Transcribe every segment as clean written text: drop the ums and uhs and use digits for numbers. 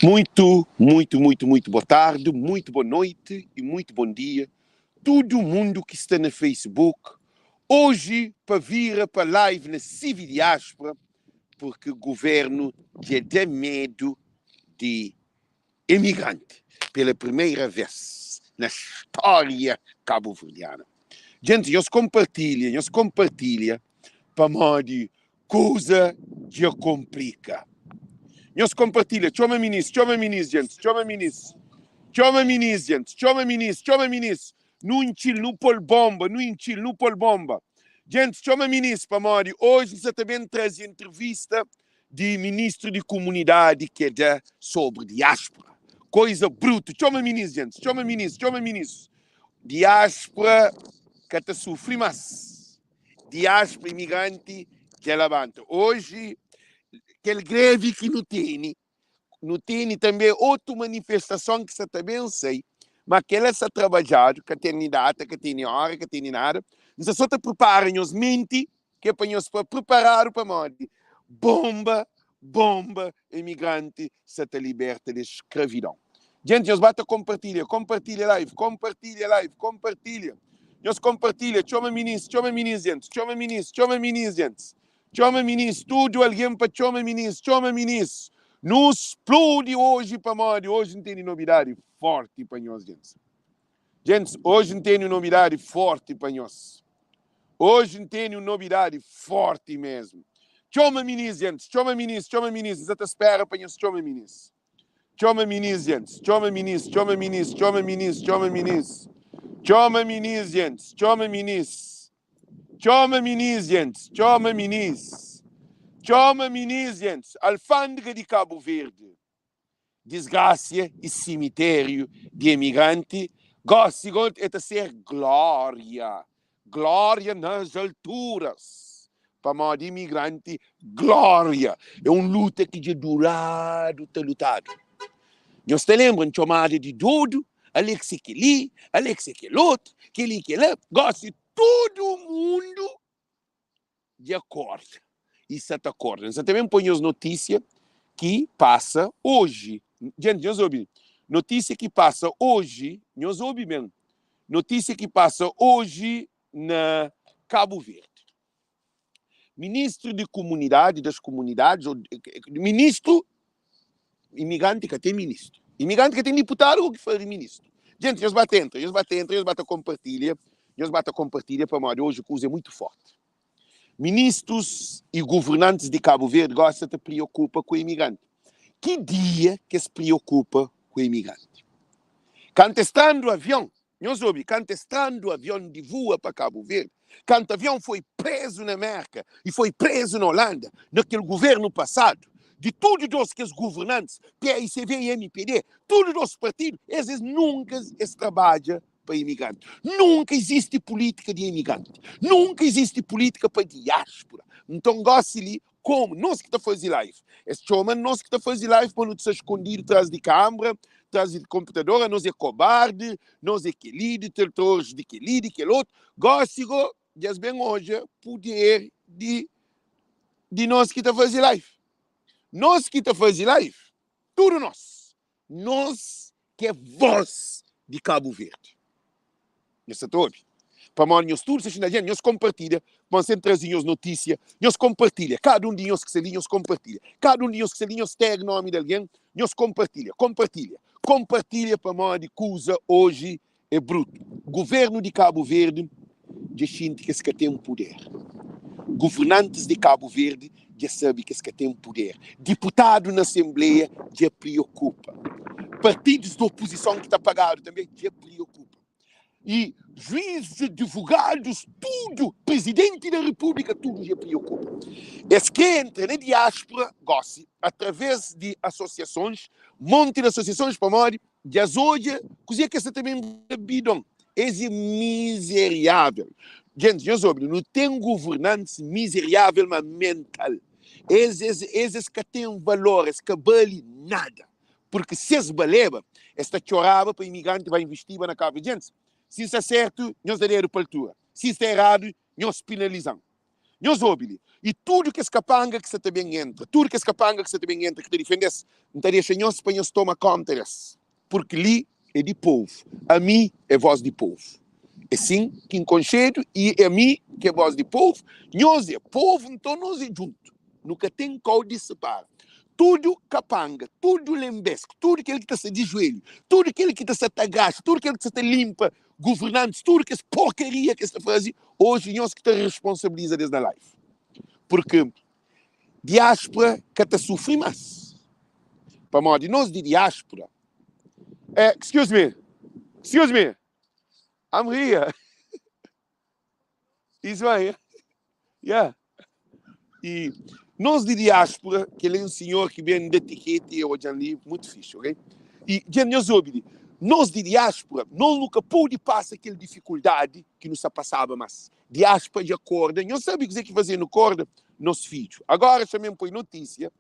Muito, muito, muito, muito boa tarde, muito boa noite e muito bom dia. Tudo mundo que está na Facebook, hoje para vir para live na Civi Diáspora, porque o governo já dá medo de imigrante pela primeira vez na história cabo-verdiana. Gente, nhos compartilha, nhos compartilha pamodi kuza dja komplika. Nhos kompartilha, txoma minis, txoma minis, gentis, txoma minis, txoma minis, gentis, txoma minis, txoma minis. Nu intxil, nu pol bomba, nu intxil, nu pol bomba. Gentis, txoma minis, pamodi oji N sa ta ben traze entrevista di ministru di kumunidadi ki é da sobri diáspora. Koiza brutu. Txoma minis, gentis, txoma minis, txoma minis. Diáspora ka ta sufri más. Diáspora imigranti dja labanta. Oji, kel grevi ki nu tene, nu tene tanbe otu manifestason ki sa ta ben sai, ma kel-la sa trabadjadu, ka tene data, ka tene óra, ka tene nada. N sa so ta pripara nhos menti, ki é pa nhos sta priparadu pamodi bonba, bonba imigranti sa ta liberta di skravidon. Djenti, nhos ba ta konpartilha, konpartilha live, konpartilha live, konpartilha. Nhos konpartilha, txoma minis, txoma minis, djentis, txoma minis, txoma minis, djentis. Txoma minis, tudu algen pa txoma minis, txoma minis. Nu spludi oji pamodi oji N tene nobidadi forti pa nhos, djentis. Djentis, oji N tene un nobidadi forti pa nhos. Oji N tene un nobidadi forti mesmu. Txoma minis, djentis, txoma minis, txoma minis. N sa ta spera pa nhos txoma minis. Txoma minis, djentis. Txoma minis, txoma minis, txoma minis, txoma minis. Txoma minis, djentis. Txoma minis. Txoma minis, djentis. Txoma minis. Txoma minis, djentis. Alfândega di Kabu Verdi. Disgrasia i simitériu di emigranti. Gósi gó el ta ser glória. Glória nas alturas pamodi imigranti glória é un luta ki dja duradu ta lutadu. Nhos ta lenbra N txomada di dodu, ale ki se kel-li, ale ki se kel otu, kel-li kel-la, gósi tudu mundu dja korda i sa ta korda. N sa ta ben poi nhos notísia ki pasa oji. Djenti, nhos obi. Notísia ki pasa oji, nhos obi ben. Notísia ki pasa oji na Kabu Verdi. Ministru di Kumunidadi, das Kumunidadis, ou ministru, imigranti ka ten ministru. Imigranti ka ten diputadu ku ki fari ministru. Djenti, nhos ba ta entra, nhos ba ta entra, nhos ba ta konpartilha, nhos ba ta konpartilha pamodi oji kuza é mutu forti. Ministrus i governantis di Kabu Verdi gosi sa ta priokupa ku imigranti. Ki dia ki es priokupa ku imigranti? Kantu es trandu avion, nhos obi, kantu es trandu avion di vua pa Kabu Verdi, kantu avion foi prezu na Merka i foi prezu na Holanda, na kel governu pasadu, di tudu dos kes governantis, paicv i mpd, tudu dos partidu, es es nunka es trabadja pa imigranti. Nunka izisti pulítika di imigranti. Nunka izisti pulítika pa diáspura. Nton, gósi li, komu nos ki ta faze live, es txoma nos ki ta faze live pa nu ta sta skondidu tras di kanbra, tras di konputador, anos é kobardi, nos é kel-li, detratoris di kel-li, di kel otu. Gósi go, dja es ben odja puder di di nos ki ta faze live. Nos ki ta faze live, tudu nos, Nos ki é voz di Kabu Verdi. Nhos sa ta obi? Pamodi nhos tudu sta xinta djenti, nhos konpartilha, pa N sen traze nhos notisia, nhos konpartilha, kada un di nhos ki sta li, nhos konpartilha, kada un di nhos ki sta li, nhos tag nomi di algen, nhos konpartilha, konpartilha, konpartilha pamodi kuza oji é brutu. Guvernu di Kabu Verdi dja xinti ki es ka ten puder. Guvernantis di Kabu Verdi dja sabe ki es ka ten puder. Diputadu na Asenbleia dja priokupa. Partidus di opuzison ki ta pagadu tanbe dja priokupa. I juizis, advogadus, tudu, Prizidenti da Repúblika, tudu dja priokupa. Es kre entra na diáspura gosi através di asosiasons, monti di asosiasons, pamodi Dja es odja kuzê ki es sa ta ben bidon. Es é mizeriável. Gentis, nhos obi, nu ten governantis mizeriável ma mental. Es, es, es, es ka ten valor, es ka bali nada. Purki si es baleba, es ta txoraba pa imigranti ba invistiba na Kabu Verdi. Gentis, si N sta sértu, nhos da dedu pa altura. Si N sta eradu, nhos pinaliza-m. Nhos obi li, i tudu kes kapanga ki sa ta ben entra, tudu kes kapanga ki sa ta ben entra ki ta difende-s, N ta dexa nhos pa nhos toma konta des, purki li é di povu, ami é vós di povu. É sin ki N konxedu i é ami ki é vós di povu, nhos é povu, nton nos é djuntu, nu ka ten kau di sipara. Tudu kapanga, tudu lenbesku, tudu kel ki ta sta di juelhu, tudu kel ki ta sta ta graxa, tudu kel ki ta sta ta linpa governantis, tudu kes porkaria ki es ta faze, oji nhos ki ta responsabiliza des na life. Purki diáspora ka ta sufri más. Pamodi nos di diáspora, eh, excuse me, excuse me, I'm here. Ismael, yeah. E nos di diáspora, kel é un sinhor ki ben da tiketi e odjan li, mutu fixi, ok? E dja nhos obi li, nos di diáspora, nos nu ka pode pasa kel difikuldadi ki nu sta pasaba más. Diáspora dja korda, nhos sabe kuzê ki faze-nu korda? Nos fidju. Agora xa men poi notísia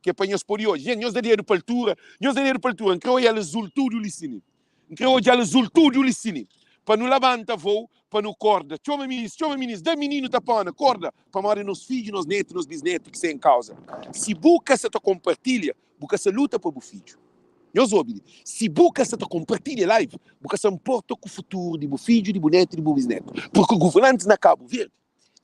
ki é pa nhos pode odja. Dja nhos da dedu pa altura, nhos da dedu pa altura, N kre odja-l azul tudu li sini. N kre odja-l azul tudu li sini. Pa nu labanta vou, pa nu korda. Txoma minis, txoma minis, da mininu tapona, korda. Pamodi nos fidju, nos netu, nos bisnetu ki sta en kauza. Si bu ka sa ta konpartilha, bu ka sa luta pa bu fidju. Nhos obi li, si bu ka sa ta konpartilha live, bu ka sa nporta ku futuru di bu fidju, di bu netu, di bu bisnetu. Purki guvernantis na Kabu Verdi,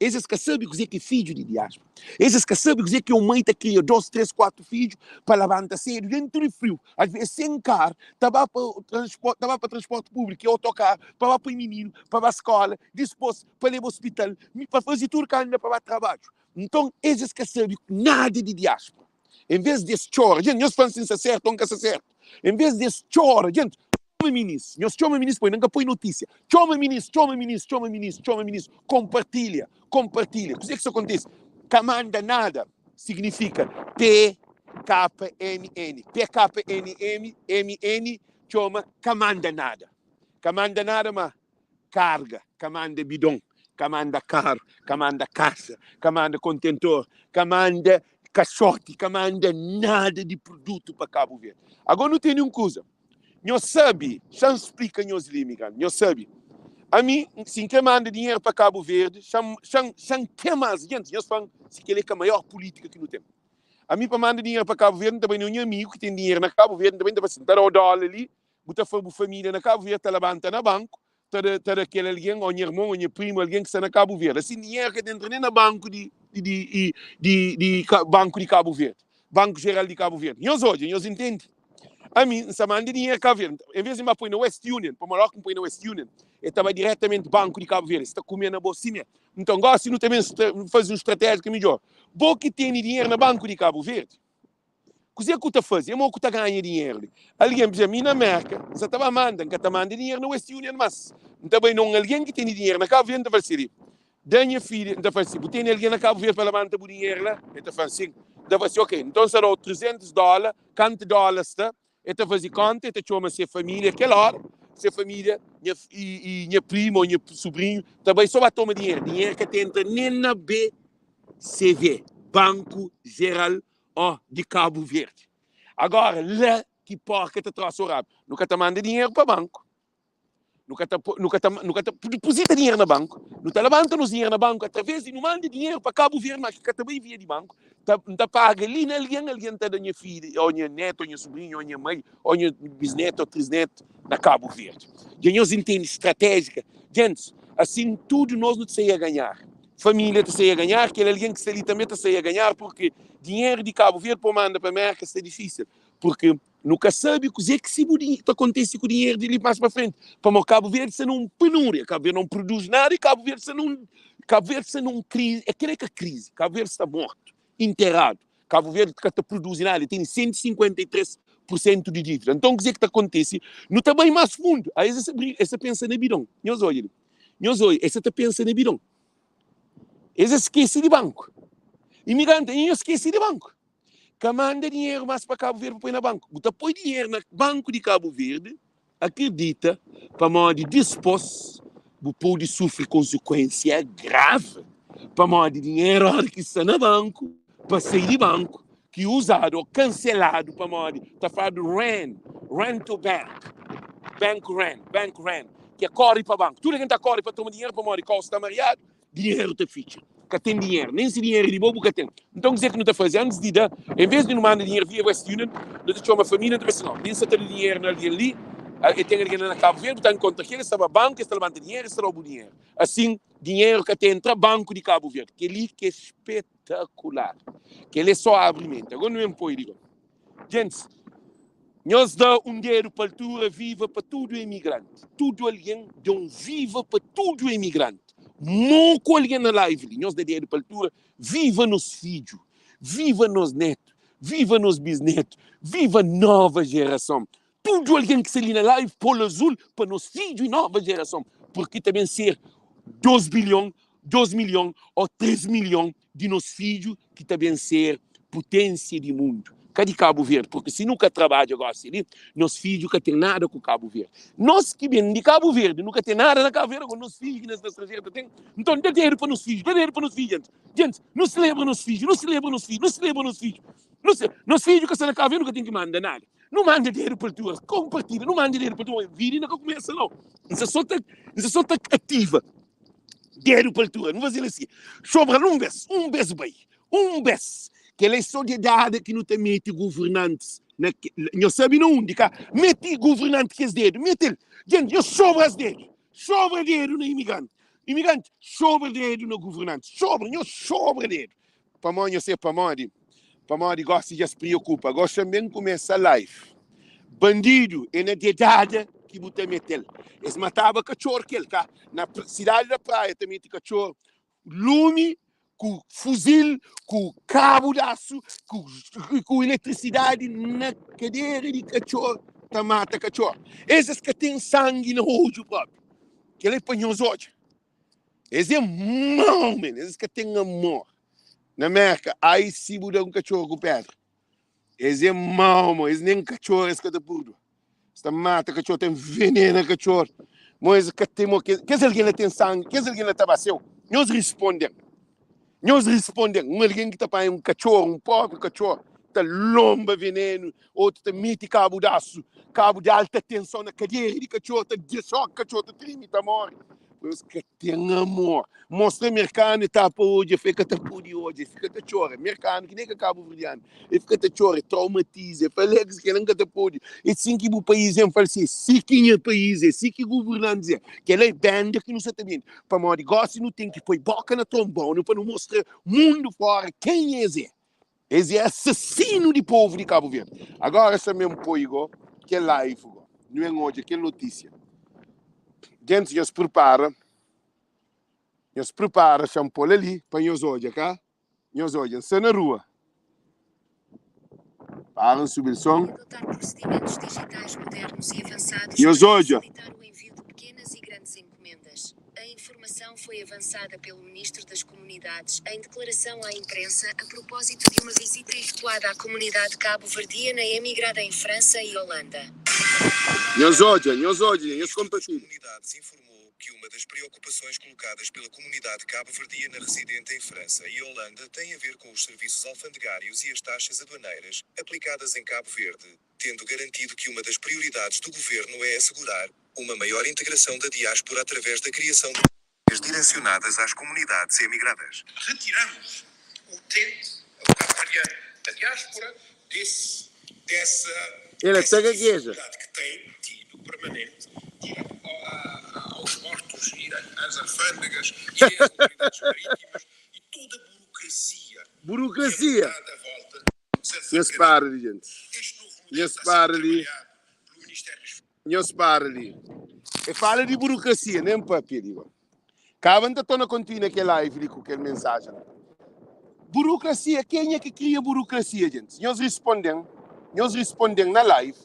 Es es ka sabe kuzê ki é fidju di diáspora. Es es ka sabe kuzê ki é un mãe ta kria dôs, três, kuatu fidju pa labanta sédu déntu di friu, asvês sen kar, ta ba pa transpórti, ta ba pa transpórti públiku ki é otokar, pa ba poi mininu pa ba skóla, dispôs pa leba ospital, pa faze tudu kanda pa ba trabadju. Nton, es es ka sabe nada di diáspora. En vês di es txora, djent, nhos fla-m si N sta sértu ô N ka sta sértu. En vês di es txora, djent, txoma minis, nhos txoma minis, poi, N ka poi notísia. Txoma minis, txoma minis, txoma minis, txoma minis, konpartilha, konpartilha. Kuzê ki sta kontise? Ka manda nada signifika PKMN, PKNM, MN, txoma ka manda nada. Ka manda nada ma karga, ka manda bidon, ka manda karu, ka manda kasa, ka manda kontentor, ka manda kaxoti, ka manda nada di produtu pa Kabu Verdi. Agora nu tene un kuza, nhos sabe, xa-m splika nhos li, mi grandi, nhos sabe, ami si N kre manda dinheru pa Kabu Verdi, xa-m, xa-m, xa-m ke más, gentis, nhos fla-m si kel-li é ka maior pulítika ki nu ten. Ami pa manda dinheru pa Kabu Verdi, N ta bai na nha amigu ki ten dinheru na Kabu Verdi, N ta bai, N ta fla si, N ta da-u dóla li, Bu ta fla bu família na Kabu Verdi ta labanta na banku, ta da ta da kel algen, ô nha irmon, ô nha primu, algen ki sta na Kabu Verdi. Asin dinheru ka ta entra nen na banku di di di di di banku di Kabu Verdi, Banku Jeral di Kabu Verdi. Nhos odja, nhos intende? Ami, N sta manda dinheru Kabu Verdi. En vês di N ba poi na West Union, pamodi óki N poi na West Union, el ta bai diretamenti banku di Kabu Verdi, es ta kume na bo simé. Nton, gósi nu ta ben faze un stratéjia ki é midjór. Bo ki tene dinheru na banku di Kabu Verdi, Kuzê ku ta faze? É mo ku ta ganha dinheru li? Algen, pur izénplu, mi na Merka, N sa ta ba manda, N ka ta manda dinheru na West Union más. N ta bai na un algen ki tene dinheru na Kabu Verdi, N ta fla-l si, Da nha filha, N ta fla-l si, bu tene algen na Kabu Verdi pa labanta bu dinheru la? El ta fla-m sin. N ta fla si, ok, nton N sa da-u 300 dóla, kantu dóla sta? El ta faze kónta, el ta txoma se família kel óra, se família, nha i nha primu ô nha subrinhu ta bai sô ba toma dinheru. Dinheru ka ta entra nen na BCV, Banku Jeral Ó di Kabu Verdi. Agora la ki porka ta trosa o rabu. Nu ka ta manda dinheru pa banku. Nu ka ta nu ka ta nu ka ta dipozita dinheru na banku. Nu ta labanta nos dinheru na banku através di nu manda dinheru pa Kabu Verdi, ma ki ka ta bai via di banku. Ta N ta paga li na algen, algen ta da nha fidju ô nha netu ô nha subrinhu ô nha mai ô nha bisnetu ô trisnetu na Kabu Verdi. Dja nhos intende stratéjika? Gentis, asin tudu nos nu ta sai a ganhar. Família ta sai a ganhar, kel algen ki sta li tanbe ta sai a ganhar, purki dinheru di Kabu Verdi pa manda pa Merka sta difísil, purki nu ka sabe kuze ki si bu ta kontise ku dinheru di li más pa frenti, pamodi Kabu Verdi sta na un penúria, Kabu Verdi não produz nada e Kabu Verdi sta na un, Kabu Verdi sta na un krizi, é kel é ka krizi, Kabu Verdi sta mortu, interadu, Kabu Verdi ka ta produzi nada, el tene 153 pur sentu di dívida. Nton kuze ki ta kontise? Nu ta bai más fundu, a es es ta pensa na bidon, nhos odja li. Nhos oi, es sa ta pensa na bidon. Es skese di banku. Imigranti, i nhos skese di banku. Ka manda dinheru mas pa Kabu Verdi pa poi na banku. Bu ta poi dinheru na banku di Kabu Verdi, akredita, pamodi dispos bu pode sufri konsekuensia gravi. Pamodi dinheru ora ki sta na banku, pa sai di banku, ki uzadu ô kanseladu pamodi ta fladu ran, run to bank, bank run, bank run, ki é kóre pa banku. Tudu algen ta kóre pa toma dinheru pamodi kau sta mariadu, dinheru ta fitxa. Ka ten dinheru. Nen si dinheru é di bo, bu ka ten. Nton, kuzê ki nu ta faze? Antis di da, envês di nu manda dinheru via Western Union, nu ta txoma família, nu ta fla si, No, mi N sta ta da dinheru na algen li, e ten algen la na Kabu Verdi, bu ta inkontra kel, es sta ba banku, es ta labanta dinheru, es ta da-u bu dinheru. Asin, dinheru ka ta entra banku di Kabu Verdi. Kel-li ki é spetakular. Kel-li é sô abri menti. Agora nu ben poi di go. Gentis, nhos da un dedu pa altura, viva pa tudu emigranti. Tudu algen da un viva pa tudu emigranti. Moku algen na live li, nhos da dedu pa altura, viva nos fidju, viva nos netu, viva nos bisnetu, viva nova jerason. Tudu algen ki sta li na live pol azul pa nos fidju i nova jerason, purki ta ben ser 2 bilhon, 2 milhon o 3 milhon di nos fidju ki ta ben ser putensia di mundu, ka di Kabu Verdi, purki si nu ka trabadja gosi li, nos fidju ka ten nada ku Kabu Verdi. Nos ki ben di Kabu Verdi, nu ka ten nada na Kabu Verdi, agora nos fidju ki nase na stranjeru ta ten. Nton, da dedu pa nos fidju, da dedu pa nos fidju, gentis. Gentis, nu selebra nos fidju, nu selebra nos fidju, nu selebra nos fidju. Nu se, nos fidju ka sta na Kabu Verdi, nu ka ten ki manda nada. Nu manda dedu pa altura, konpartilha, nu manda dedu pa altura, vida inda ka kumesa nau. N sta so ta, N sta so ta ativa. Dedu pa altura, nu faze-l asi. Sobra-l un bes, un bes bai, un bes. Kel-la é sô dedada ki nu ta mete governantis na ke, nhos sabe na undi, ka? Mete governanti kes dedu, mete-l. Djenti, nhos sobra-s dedu, sobra dedu na imigranti. Imigranti, sobra dedu na governantis, sobra, nhos sobra dedu. Pamodi nhos sabe pamodi? Pamodi gosi dja es priokupa. Gosi tanbe N kumesa live. Bandidu é na dedada ki bu ta mete-l. Es mataba katxor kel ka na sidadi da Praia ta mete katxor lumi ku fuzil ku kabu d'asu ku ku eletrisidadi na kadera di katxor ta mata katxor. Es es ka ten sangi na odju propi. Kel-la é pa nhos odja. Es é mau, men. Es ka ten amor. Na Merka, ai si bu da un katxor ku pedra. Es é mau, mo. Es nen katxor es ka ta púrdua. Es ta mata katxor, ta envenena katxor. Mo es ka ten, mo kes algen la ten sangi, kes algen la ta ba seu. Nhos risponde-m. Nhos risponde-m. Un algen ki ta panha un katxor, un pobri katxor, ta lonba venenu, otu ta mete kabu d'asu, kabu di alta tensão na kadera di katxor, ta da xoki, katxor ta treme, ta more. Es ka ten amor. Mostra merkanu e tapa odju, e fla e ka ta pode odja, e fika ta txora. Merkanu ki nen ka kabuverdianu, e fika ta txora, e traumatiza, e fla Alex kel-la N ka ta pode. É sin ki bu país é? N fla-l si, é si ki nha país é, si ki guvernantis é. Kel-la é benda ki nu sa ta bende. Pamodi gósi nu ten ki poi boka na tronbonu pa nu mostra mundu fora kenha es é. Es é asasinu di povu di Kabu Verdi. Agora sa mesmu poi go kel live go. Nu ben odja kel notisia. Gentis nhos pripara, nhos pripara xa-m pô-l ali pa nhos odja ka? Nhos odja, N sta na rua. Para N subi-l son. Adotar procedimentos digitais modernos e avançados Nhos para odja. facilitar o envio de pequenas e grandes encomendas. A informação foi avançada pelo ministro das Comunidades em declaração à imprensa a propósito de uma visita efetuada à comunidade cabo-verdiana emigrada em França e Holanda. Nhos odja, nhos odja, nhos Ministro das konpartilha. Comunidades informou que uma das preocupações colocadas pela comunidade cabo-verdiana residente em França e Holanda tem a ver com os serviços alfandegários e as taxas aduaneiras aplicadas em Cabo Verde, tendo garantido que uma das prioridades do governo é assegurar uma maior integração da diáspora através da criação de direcionadas às comunidades emigradas. Retiramos o utente, o cabo-verdiano da diáspora, desse, dessa, Ele dessa até gagueja. dificuldade que tem tido permanente de ir aos portos, ir às alfândegas, ir às autoridades marítimas e toda a burocracia que é Burocracia. montada à volta dos Nhos alfandegamento. para li, gente. Este novo modelo Nhos está a ser para li. trabalhado pelo Ministério das Nhos para li. E fala di burocracia, nem papia li go. Kaba N ta torna kontinua kel live li ku kel mensajen la. Burocracia, kenha ki kria burocracia, gentis? Nhos risponden, nhos risponden na live.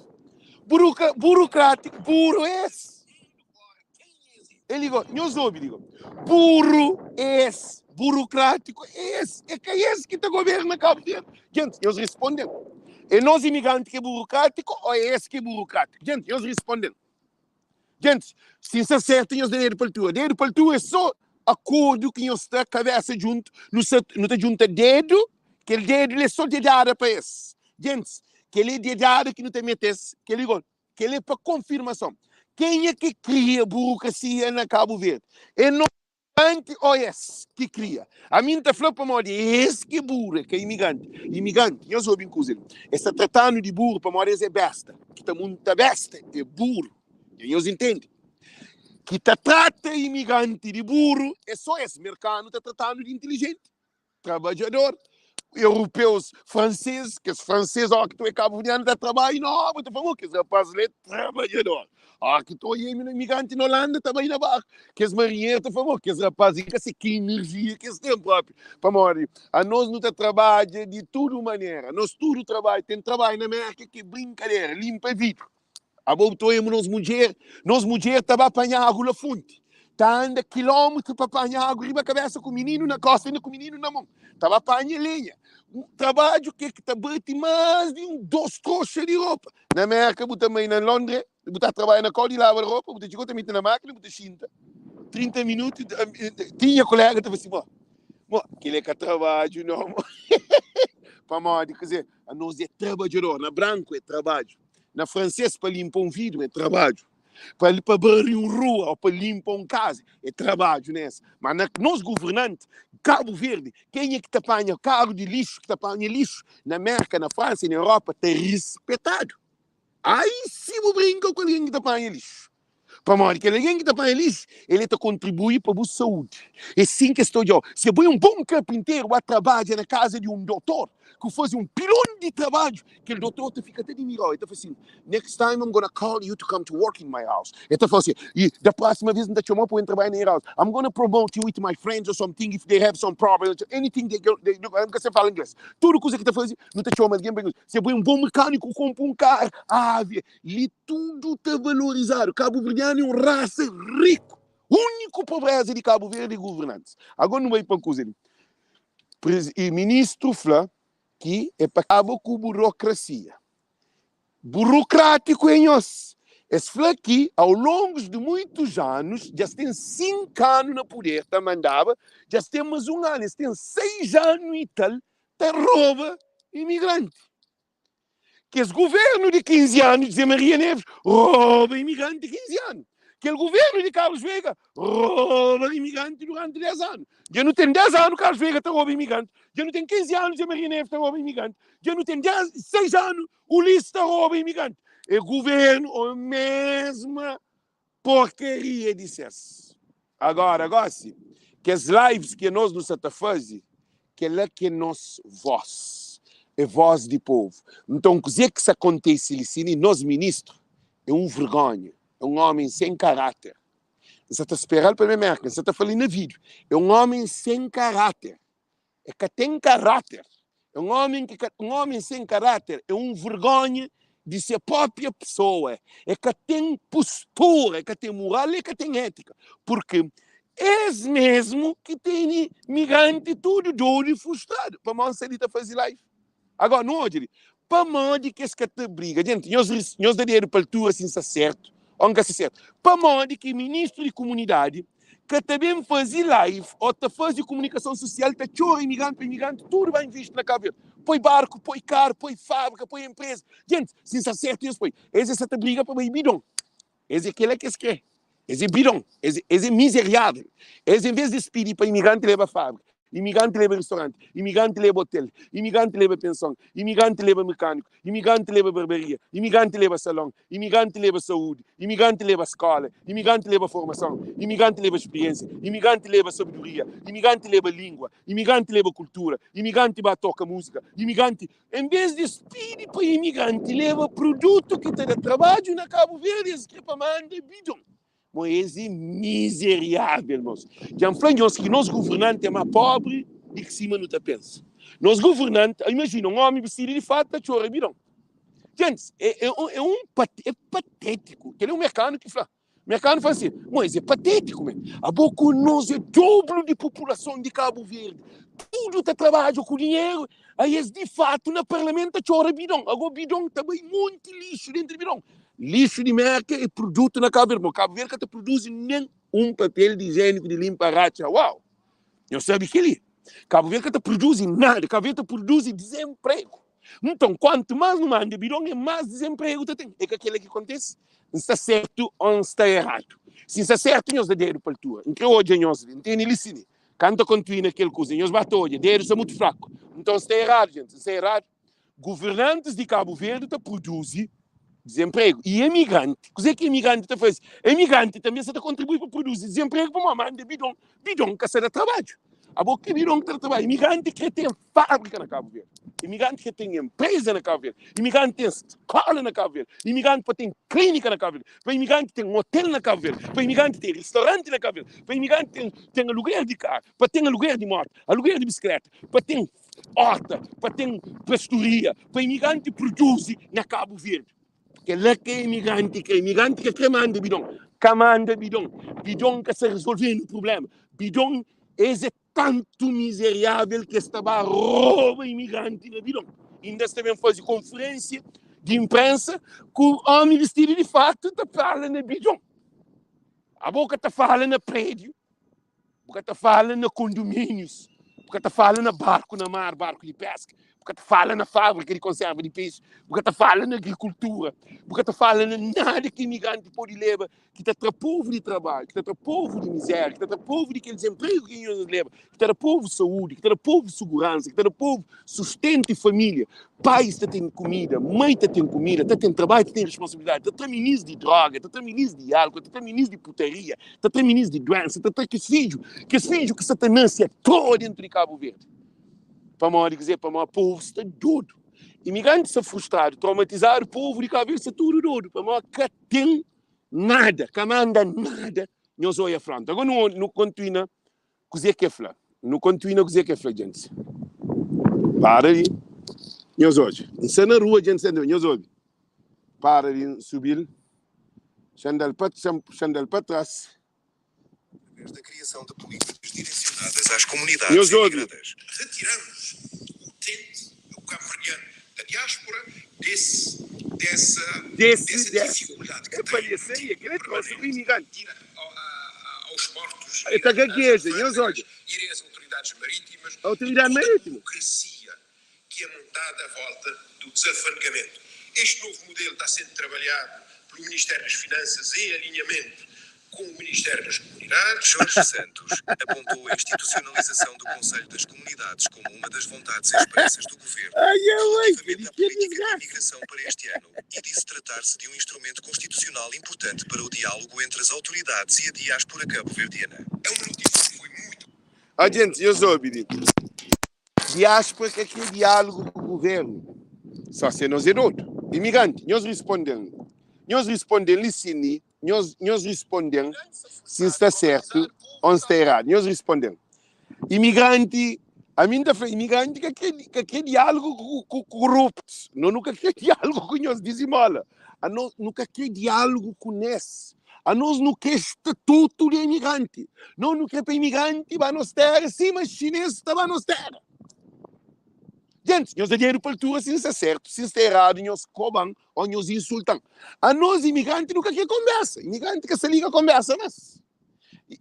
Buruka, burocrático, buru es. E li go, nhos obi li go. Buru es, burocrático es. É ka es ki ta governa Cabo Verde. Gentis, nhos risponden. É nos imigranti ki é burocrático ou é es ki é burocrático? Gentis, nhos risponden. Gentis, si N sta sertu, nhos da dedu pa altura. Dedu pa altura é so akordu ki nhos sta kabesa djuntu, nu sta nu ta djunta dedu, kel dedu li é so dedada pa es. Gentis, kel-li é dedada ki nu ta mete-s, kel-li go, kel-li é pa konfirmason. Kenha ki kria burokrasia na Kabu Verdi? É nos. Imigrante ó es ki kria? Ami N ta fla pamodi é es ki é buru, é ka imigrante. Imigrante, nhos obi un kuza li, es ta trata-nu di buru pamodi es é besta. Ki ta munta besta é buru. Dja nhos intende? Ki ta trata imigranti di buru é só es. Merkanu ta trata-nu di intilijenti. Trabadjador, europeus, francês, kes francês ó ki ta oi kabuverdianu ta trabadja na obra, ta fla, oh, kes rapaz li é trabadjador. Ó ki ta oi imigranti na Holanda ta bai na barku, kes marinheru ta fla, oh, kes rapaz li ka se ki enerjia ki es ten propi. Pamodi anos nu ta trabadja di tudu manera, nos tudu trabadja, ten trabadju na Merka ki é brinkadera, limpa vidru. Abo bu ta oiba nos mudjer, nos mudjer ta ba panha agu la fonti, ta anda kilómetru pa panha agu riba kabesa ku mininu na kosta inda ku mininu na mon, ta ba panha lenha. Trabadju ke ki ta bati mas di un dos troxa di ropa. Na Merka bu ta mai na Londre, bu ta trabadja na kau di laba ropa, bu ta txiga bu ta miti na makina bu ta xinta 30 minutu, tinha kolega ta fla si, mo, mo, kila é ka trabadju no, mo. Pamodi, kuze, anos é trabadjador, na branku é trabadju. Na fransês, pa limpa un vidru é trabadju. Pa pa bari un rua ou pa limpa un kaza é trabadju nes. Ma na nos governanti, Kabu Verdi, kenha ki ta panha karu di lixu, ki ta panha lixu na Merka, na Fransa e na Europa ta rispetadu. Ai si bu brinka ku algen ki ta panha lixu. Pamodi kel algen ki ta panha lixu, el ta kontribui pa bu saúdi. É sin ki es ta odja-u. Si abo é un bon karpinteru, ba trabadja na kaza di un dotor ku faze un pilon di trabadju, kel dotor ta fika ta dimira-u. El ta fla sin, Next time I'm gonna call you to come to work in my house. El ta fla sin, I da próxima vez N ta txoma-u pa bu ben trabadja na nha house. I'm gonna promote you with my friends or something if they have some problem, anything they go, they, N ka sabe fala ingles. Tudu kuza ki ta faze, nu ta txoma algen pa. Si abo é un bon mekaniku, konpo un karu, avia. Li tudu ta valorizadu. Kabuverdianu é un rasa riku. Úniku pobreza di Kabu Verdi é guvernantis. Agora nu bai pa kuza li. E ministru fla ki é pa kaba ku burokrasia. Burokratiku é nhos. Es fla ki au longus di muitus anus, dja es ten 5 anu na puder ta mandaba, dja es ten mas un anu, es ten 6 anu i tal ta roba imigranti. Kes governu di 15 anu di Zé Maria Neves roba imigranti 15 anu. Kel governu di Carlos Veiga roba imigranti duranti 10 anu. Dja nu ten 10 anu Carlos Veiga ta roba imigranti. Dja nu ten 15 anu Zé Maria Neves ta roba imigranti. Dja nu ten 10, 6 anu Ulisses ta roba imigranti. É governu o mesma porcaria di ses. Agora gosi, kes lives ki anos nu sa ta faze, kela ki é nos voz, é voz di povo. Nton kuze ki sa kontese li si li nos ministro é un vergonha, é un homem sem caráter. N sa ta speral pa ben Merka, n sa ta fla li na video, é un homem sem caráter. É ka ten karáter. É un ómi ki ka, un ómi sen karáter é un vergonha di se própria pesoa. É ka ten postura, é ka ten moral, é ka ten étika. Purki es mesmu ki tene migranti tudu dodu i frustradu. Pamodi N sta li ta faze live. Agora, nu odja li. Pamodi ki es ka ta briga? Jenti, nhos, nhos da dedu pa altura si N sta sertu o N ka sta sertu. Pamodi ki ministru di komunidadi ka ta ben faze live o ta faze komunikason sosial ta txora imigranti pa imigranti tudu ba invisti na Kabu Verdi? Poi barku, poi karu, poi fabrika, poi enpreza. Jenti, si N sta sertu nhos poi. Es es sa ta briga pa bai bidon. Es é kela ki es kre. Es é bidon. Es, es é mizeriável. Es, en vez di es pidi pa imigranti leba fábrika, imigranti leba ristoranti, imigranti leba otel, imigranti leba penson, imigranti leba mekâniku, imigranti leba barbaria, imigranti leba salon, imigranti leba saúdi, imigranti leba skóla, imigranti leba formason, imigranti leba spiriénsia, imigranti leba sabedoria, imigranti leba língua, imigranti leba kultura, imigranti ba toka múzika, imigranti. En bes di es pidi pa imigranti leba produtu ki ta da trabadju na Kabu Verdi, es kre pa manda bidon. Mo es e mizeriavel, mos. Dja N fla nhos ki nos guvernanti e ma pobri di ki sima nu ta pensa. Nos guvernanti, imajina un omi bistidu di fatu ta txora bidon. Gentis, e, e, e un e patetiku. Kel é un merkanu ki fla. Merkanu fala assim, mas é patético, man. Abo ku nos é dobro di populason di Cabo Verde. Tudo ta trabadja ku dinheiro, aí es di fato na parlamento ta txora bidon. Agora bidon ta bai monti lixo dentro di bidon. Lixo di Merka é produto na Cabo Verde. Mas Cabo Verde ka ta produzi nem um papel de higiênico de limpa racha. Uau! Nhos sabe kel-li. Cabo Verde ka ta produzi nada. Cabo Verde ta produzi desemprego. Nton, kuantu más nu manda bidon, é más dizenpregu ta ten. É ka kel-la ki kontise? N sta sértu ô N sta eradu? Si N sta sertu nhos da dedu pa altura. N kre odja nhos li. N tene li si li. Ka N ta kontinua kel kuza. Nhos ba ta odja. Dedu sta mutu fraku. Nton N sta eradu, gentis. N sta eradu. Governantis di Kabu Verdi ta produzi dizenpregu. I emigranti? Kuzê ki emigranti ta faze? Emigranti tanbê sa ta kontribui pa produzi dizenpregu pamodi manda bidon. Bidon ka sa da trabadju. Abo ki bidon ki ta da trabadju? Imigranti kre ten fábrika na Kabu Verdi. Imigranti kre ten enpreza na Kabu Verdi. Imigranti ten skola na Kabu Verdi. Imigranti pa ten klínika na Kabu Verdi. Pa imigranti ten otel na Kabu Verdi. Pa imigranti ten ristoranti na Kabu Verdi. Pa imigranti ten ten aluguer di karu, pa ten aluguer di moto, aluguer di bisikleta, pa ten horta, pa ten pastoria, pa imigranti produzi na Kabu Verdi. Kel-la ka é imigranti kre. Imigranti ka kre manda bidon. Ka manda bidon. Bidon ka sa rezolve-nu prubléma. Bidon, es é tantu mizeriável ki es ta ba roba imigranti na bidon. Inda es ta ben faze konferénsia di inprénsa ku ómi bistidu di fatu ta fala na bidon. Abo ka ta fala na prédiu. Bu ka ta fala na kondomínius, bu ka ta fala na barku na mar, barku di peska, bu ka ta fala na fábrika di konserva di pexi, bu ka ta fala na agrikultura, bu ka ta fala na nada ki imigranti pode leba ki ta tra povu di trabadju, ki ta tra povu di mizéria, ki ta tra povu di kel dizenpregu ki nhos leba, ki ta da povu saúdi, ki ta da povu suguransa, ki ta da povu sustentu i família. Pais ta ten kumida, mai ta ten kumida, ta ten trabadju, ta ten responsabilidadi, ta tra minis di droga, ta tra minis di álkol, ta tra minis di putaria, ta tra minis di duensa, ta tra kes fidju, kes fidju ki sa ta nase atoa dentu di Kabu Verdi. Pamodi kuzê? Pamodi povu sta dodu. Imigranti sta frustradu, traumatizadu, povu di Kabu Verdi sta tudu dodu, pamodi ka ten nada, ka manda nada. Nhos oia fronta. Agora nu, nu kontinua kuzê ki el fla. Nu kontinua kuzê ki el fla, djentis. Para li. Nhos odja. N sta na rua, djentis, nhos obi. Para li, N subi-l. Xandal pa xandal pa tras. Através da criação de políticas direcionadas às comunidades Nhos obi. emigradas. Retiramos o utente, o cabo-verdiano da diáspora, desse, dessa, Desse, dessa dessa. dificuldade que Epa, tem esse de aí, aquele trouxe o permanente imigrante. ir a, a, aos portos, Ele ir tá às gagueja, nhos alfândegas, odja. ir às autoridades marítimas A e autoridade toda a marítima. burocracia que é montada à volta do desalfandegamento. Este novo modelo está sendo trabalhado pelo Ministério das Finanças em alinhamento com o Ministério das Comunidades. Jorge Santos apontou a institucionalização do Conselho das Comunidades como uma das vontades expressas do governo Ai, ai, relativamente que à política de desgraça. imigração para este ano e disse tratar-se de um instrumento constitucional importante para o diálogo entre as autoridades e a diáspora cabo-verdiana. É uma notícia que foi muito A gente, nhos obi li. Diáspora ka kre diálogo ku governo. Só se nos é dodu. Imigrante, nhos responden. Nhos responden li si ni, nhos, nhos responden si N sta sertu o N sta eradu. Nhos responden. Imigranti, ami N ta fla, imigranti ka kre, ka kre diálogo ku, ku koruptus. No nu ka kre diálogo ku nhos dizimola. Anos nu ka kre diálogo ku nes. Anos nu kre statutu di imigranti. No nu kre pa imigranti ba nos tera sima xines ta ba nos tera. Gentis, nhos da dinheru pa altura si N sta sertu, si N sta eradu nhos koba-m o nhos insulta-m. Anos imigranti nu ka kre konbersa. Imigranti ka sa liga konbersa mas.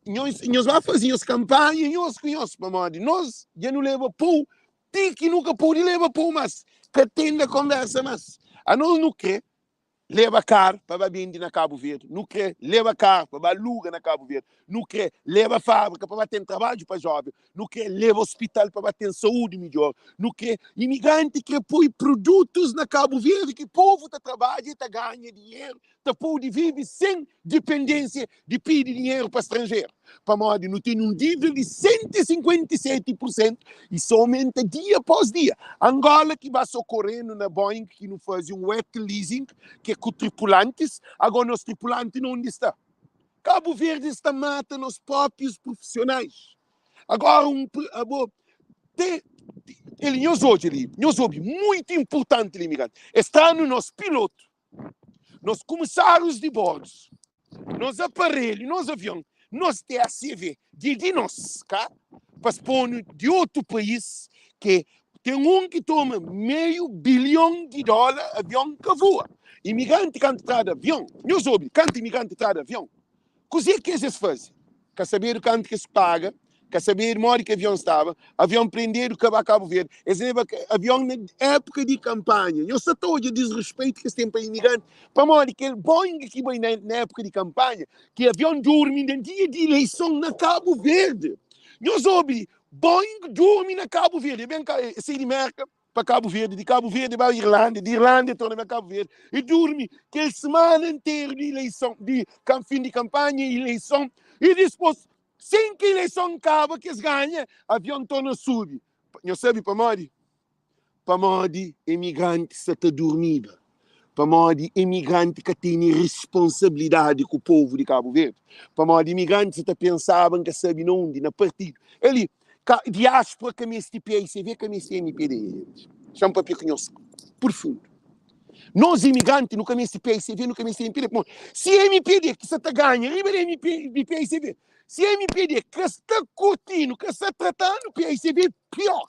Nhos, nhos ba faze nhos kanpanha nhos ku nhos pamodi nos dja nu leba pou ti ki nu ka pode leba pou mas. Ka ten da konbersa mas. Anos nu kre leba kar pa ba bende na Kabu Verdi, nu kre leba kar pa ba aluga na Kabu Verdi, nu kre leba fábrika pa ba ten trabadju pa jóven, nu kre leba ospital pa ba ten saúdi midjór, nu kre imigranti kre poi produtus na Kabu Verdi ki povu ta trabadja i ta ganha dinheru, ta pode vive sen dipendénsia di pidi dinheru pa stranjeru, pamodi nu tene un dívida di 157 pur sentu i sa omenta dia após dia. Angola ki ba sokorenu na Boeing ki nu faze un wet leasing ki é ku tripulantis, agora nos tripulanti na undi sta? Kabu Verdi sta mata nos próprios profissionais. Agora un abo te el nhos odja li, nhos obi, muito importanti li imigranti. Es tra-nu nos pilotu nos kumisárius di bordus, nos aparelhu, nos avion, nos TACV, di di nos ka pa sponu di otu país ke ten un ki toma meiu bilhon di dóla avion ka voa. Imigranti kantu tradu avion, nhos obi, kantu imigranti tradu avion, kuzê ki es es faze? Ka sabedu kantu ki es paga. Ka sabedu modi ki avion staba. Avion prendedu ka ba Kabu Verdi. Es leba avion na époka di kanpanha. Nhos sa ta odja disrespeitu ki es ten pa imigranti? Pamodi kel Boeing ki bai na époka di kanpanha, ki avion durmi na dia di ileison na Kabu Verdi. Nhos obi, Boeing durmi na Kabu Verdi. E ben ka, e sai di Merka pa Kabu Verdi, di Kabu Verdi ba Irlanda, di Irlanda e torna ben Kabu Verdi. E durmi kel semana interu di ileison, di fin di kanpanha, ileison, i dispos, Sin ki ileison kaba ki es ganha, avion torna subi. Nhos sabe pamodi? Pamodi emigranti sa ta durmiba. Pamodi emigranti ka tene responsabilidadi ku povu di Kabu Verdi. Pamodi emigranti sa ta pensaba N ka sabe na undi, na partidu. El li, ka, diaspora ka meste paicv, ka meste mpd, nha jenti. Xa-m papia ku nhos purfundu. Nos imigranti nu ka meste PICV, nu ka meste MPD. Pamodi si MPD ki sa ta ganha riba di MP, di PICV, si MPD ka sta kurtinu, ka sta tratanu, PICV é pior.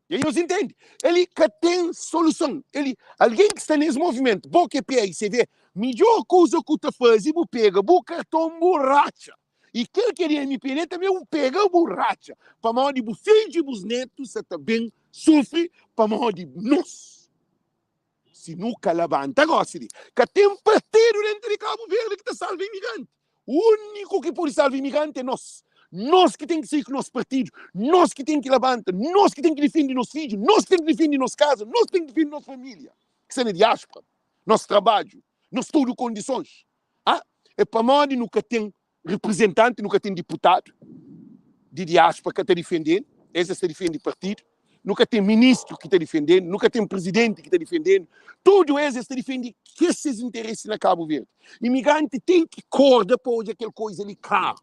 E nhos intende? Eli ka ten soluson. Eli, algen ki sta nes movimentu, bo ki é PICV, midjor kuza ku ta faze, bu pega bu karton, bu ratxa. I kel ki é di MPD tanbe, bu pega bu ratxa. Pamodi bu fidju i bus netu sa ta ben sufri pamodi nos. Si nu ka labanta gosi li, ka ten partidu dentu di Kabu Verdi ki ta salva imigranti. Uniku ki podi salva imigranti é nos. Nos ki ten ki sai ku nos partidu, nos ki ten ki labanta, nos ki ten ki difende nos fidju, nos ki ten ki difende nos kaza, nos ki ten ki difende nos familia ki sta na diaspora, nos trabadju, nos tudu kondisons. Ah, é pamodi nu ka ten reprezentanti, nu ka ten diputadu di diaspora ka ta difende-nu, es es ta difende partidu, nu ka ten ministru ki ta difende-nu, nu ka ten prezidenti ki ta difende-nu, tudu es es ta difende kes ses interesi na Kabu Verdi. Imigranti ten ki korda pa odja kel koiza li klaru,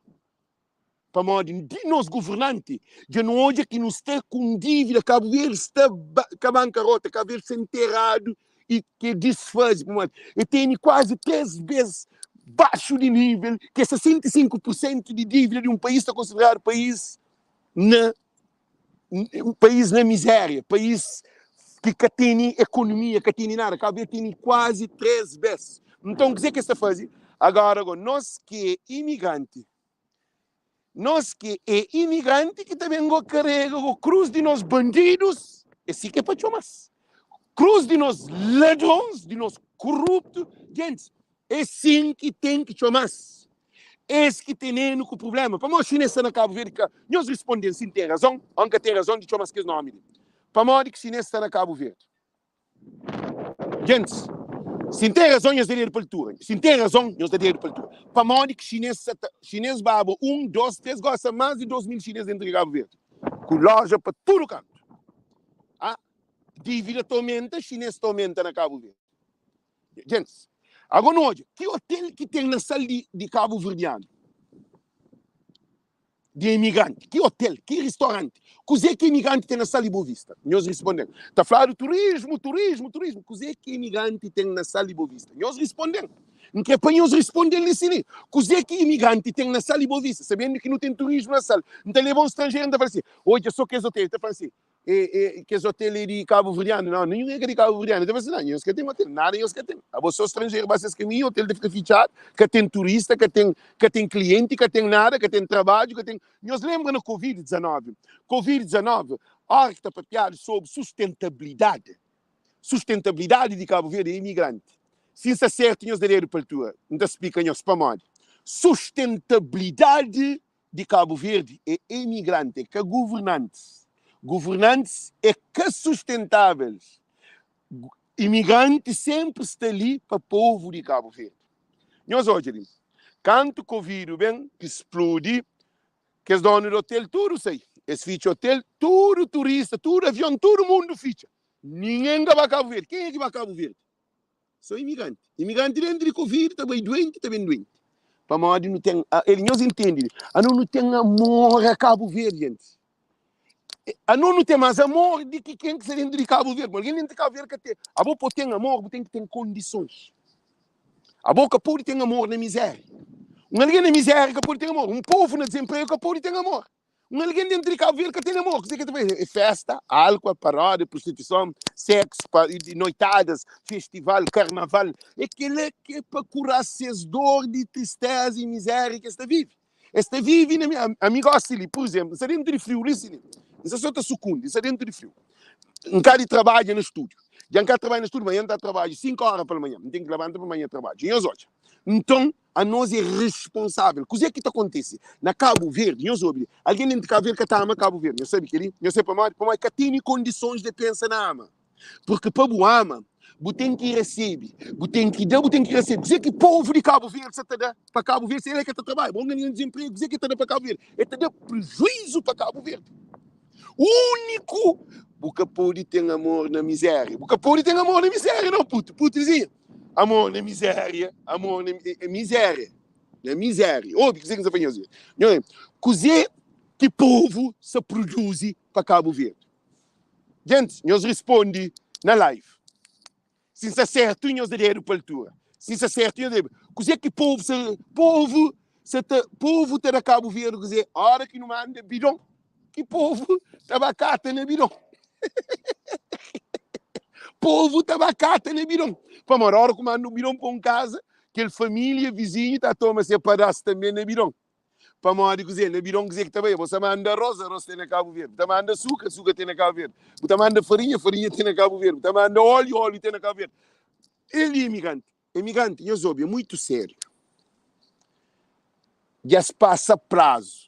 pamodi di nos governanti dja nu odja ki nu sta ku un dívida, Kabu Verdi sta ka bankarota, Kabu Verdi sta enteradu i ke disfaze pamodi e tene kuazi 3 bes baxu di nível ke 65 pur sentu di dívida di un país ta konsideradu país na país na miséria, país ki ka tene ekonomia, ka tene nada. Kabu Verdi tene kuazi 3 bes. Nton kuzê ki es ta faze agora? Go nos ki é imigranti, nos ki é imigranti ki ta ben go karega go krus di nos bandidus, é si ki é pa txoma-s, krus di nos ladrons, di nos koruptu, gentis, é sin ki ten ki txoma-s. Es ki tene-nu ku prubléma. Pamodi xinês sta na Kabu Verdi ka. Nhos responde-m si N ten razon ô N ka ten razon di txoma-s kes nómi li. Pamodi ki xinês sta na Kabu Verdi? Gentis, si N ten razon, nhos da dedu pa altura. Si N ten razon, nhos da dedu pa altura. Pamodi ki xinês sa ta. Xinês baba un, dos, três, gosi sta más di 2000 xinês dentu di Kabu Verdi, ku loja pa tudu kantu. Ah, dívida ta omenta, xinês ta omenta na Kabu Verdi. Gentis, ago nu odja ki otel ki ten na sal di, di Kabu Verdianu, di imigranti. Ki otel, ki ristoranti, kuzê ki imigranti ten na sal di Boa Vista? Nhos risponde-m. Ta fladu turismu, turismu, turismu. Kuzê ki imigranti ten na sal di Boa Vista? Nhos risponde-m. N kre pa nhos risponde-m li si li. Kuzê ki imigranti ten na sal di Boa Vista? Sabendu ki nu ten turismu na sal. N ta leba un stranjeru, N ta fla si, odja so kes otel. El ta fla si, E, e, kes hotel é di Cabo Verdeano. Não, nenhum é de Cabo Verdeano. Então, assim, não, nhos ka tem hotel, nada nhos ka tem. Abo só estrangeiro vai ses caminho, hotel de fica fechado, ka tem turista, ka tem, ka tem cliente, ka tem nada, ka tem trabalho, ka tem. Nhos lembra na Covid-19? Covid-19, hora que tá papiado sobre sustentabilidade. Sustentabilidade de Cabo Verde é imigrante. Si nsta certo, nhos da dedo pa altura. Nta explica nhos pamodi. Sustentabilidade di Kabu Verdi é emigranti, é ka guvernantis. Guvernantis é ka sustentáveis. Imigranti sénpri sta li pa povu di Kabu Verdi. Nhos odja li, kantu Covid ben, ki spludi, kes donu di otel tudu sai. Es fitxa otel, tudu turista, tudu avion, tudu mundu fitxa. Ningen ka ba Kabu Verdi. Kenha ki ba Kabu Verdi? So imigranti. Imigranti dentru di Covid ta bai duenti, ta ben duenti. Pamodi nu ten, el nhos intendi li, ano nu ten amor a Cabo Verde, gente. Ano nu ten mas amor di ki ken ki sta dentru di Cabo Verde. Algen dentru di Cabo Verde ka ten. Abo po ten amor, bu ten ki ten kondisons. Abo ka podi ten amor na miséria. Un algen na miséria ka podi ten amor. Un povu na dezenpregu ka podi ten amor. Un algen dentru di Kabu Verdi ka ten amor. Kuzê ki el ta faze? É festa, álkua, paródia, prostituison, seksu, noitadas, festival, karnaval. É kel-la ki é pa kura ses dor di tristeza i mizéria ki es ta vive. Es ta vive na mi, ami gosi li, pur izénplu, N sta déntu di friu li si li, N sta so ta sukundi, N sta déntu di friu. N ka di trabadja na stúdiu. Dja N ka trabadja na stúdiu, manhan N ta trabadja 5 óra palmanhan. N ten ki labanta palmanhan trabadja. Nhos odja. Nton, anos é responsável. Kuzê ki ta kontise na Kabu Verdi? Nhos obi li. Algen déntu di Kabu Verdi ka ta ama Kabu Verdi. Nhos sabe kel-li? Nhos sabe pamodi? Pamodi ka tene kondisons de pensa na ama. Purki pa bu ama, bu ten ki resebe. Bu ten ki da, bu ten ki resebe. Kuzê ki povu di Kabu Verdi sa ta da pa Kabu Verdi si el é ka ta trabadja? Bon, el dizenpregu, kuzê ki el ta da pa Kabu Verdi? El ta da prejuizu pa Kabu Verdi. Úniku Bu ka pode ten amor na mizéria Bu ka pode ten amor na mizéria não puto Puto dizinha Amor na mizéria Amor na mizéria Na mizéria Obi kuzê ki N sta fla nhos Nhos Kuzê ki povu sa produzi pa Kabu Verdi Gentis nhos risponde na live Si N sta sertu nhos da dedu pa altura Si N sta sertu nhos da dedu Kuzê ki povu sa povu sa ta povu ta da Kabu Verdi kuzê Ora ki nu manda bidon ki povu ta ba kata na bidon Povu ta ba kata na bidon Pamodi ora ku manda un bidon pa un kaza kel familia vizinhu ta toma se padas tanbe na bidon Pamodi kuzê? Na bidon kuzê ki ta bai? Bo sa manda arroz, arroz ten na Kabu Verdi. Bu ta manda suka, suka ten na Kabu Verdi. Bu ta manda farinha, farinha ten na Kabu Verdi. Bu ta manda óleo, óleo ten na Kabu Verdi. El e imigranti. Imigranti, nhos obi, é muitu sériu. Dja es pasa prazu.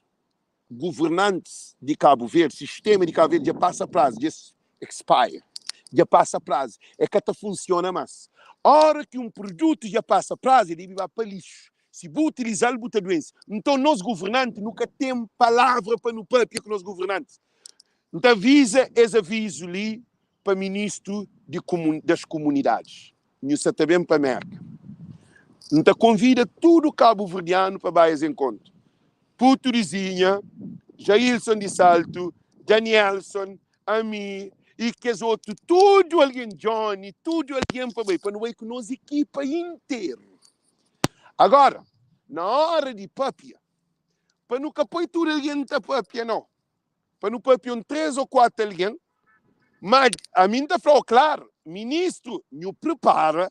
Governantis di Kabu Verdi, sistema di Kabu Verdi dja pasa prazu, dja es expire, dja pasa prazu, é ka ta funsiona más. Ora ki un produtu dja pasa prazu, el debe ba pa lixu. Si bu utilizal bu ta duense. Nton nos governanti nu ka ten palavra pa nu papia ku nos governantis. N ta aviza es avizu li pa ministru di das komunidadis. Nhu sa ta ben pa Merka. N ta konvida tudu kabuverdianu pa ba es enkontru. Putu di Zinha, Jailson di Saltu, Danielson, ami i kes otu tudu algen, Johnny, tudu algen pa bai, pa nu bai ku nos ekipa interu. Agora, na ora di papia, pa nu ka poi tudu algen ta papia, nau. Pa nu papia un 3 o 4 algen, ma ami N ta fla-u klaru, ministru, nhu pripara,